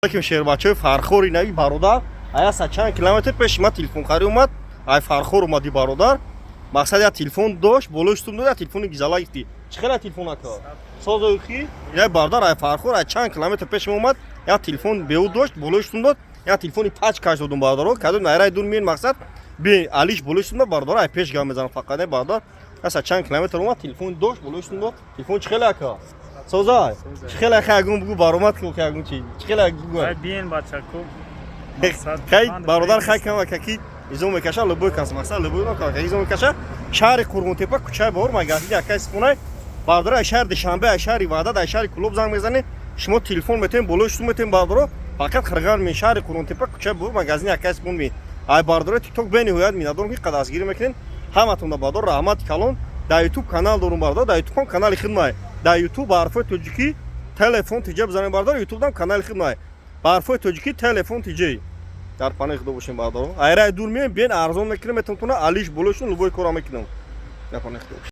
Алейкум, шербачаҳои Фархори. Нави бародар аяса чанд километр пеши ма телефонхарӣ омад. Ай Фархор омади бародар. Мақсад, я телефон дошт, болои стум дод, я телефони гизала гифти. Чӣ хела телефон, ака? Созои? Я бародар ай Фархор, ай чанд километр пеши ма омад, я телефон беу дошт, болои стум дод, я телефони пач каш додум. Бародаро, кадом найраи дур миен, мақсад би алиш болои стум дод. Бародар ай пеш гап мезанам фақат. Не, бародар аса чанд километр омад, телефон дошт, болои стум дод. Телефон чӣ хела, ака? Созай? Чӣ хела? Ягон бугу, баромад ку, ягон чи, чӣ хела, бугу. Ай, биен, бачаку. Хай, бародар, хай, кама каки изо мекаша, любой кас, мақсад, любой ма изо мекаша. Шаҳри Қурғонтепа, кӯчаи Баҳор, магазини акай Сипонай. Бародар, ай шаҳри Душанбе, ай шаҳри Ваҳдат, ай шаҳри Кӯлоб занг мезанед, шумо телефон метавем, болои шутун метавем. Бародаро, фақат хиргар ме шаҳри Қурғонтепа, кӯчаи Баҳор, магазини акай Сипон ме. Ай бародарои Тикток бениҳоят миннатдорам, ки дастгирӣ мекунед ҳаматонда. Бародар, раҳмати калон. Дар Ютуб канал дорум, бародар, дар Ютуб ҳам канали хидмай. Дар Ютуб ба ҳарфҳои тоҷикӣ «Телефон тиҷа» бизанед, бародар, Ютубдам канали хидмай, ба ҳарфҳои тоҷикӣ «Телефон тиҷа». Дар паноҳи Худо бошем, бародаро. Айрай дур меем, бен, арзон мекунем, метавонтона алиш болоишон любой кора мекунам. Дар паноҳи Худо бошем.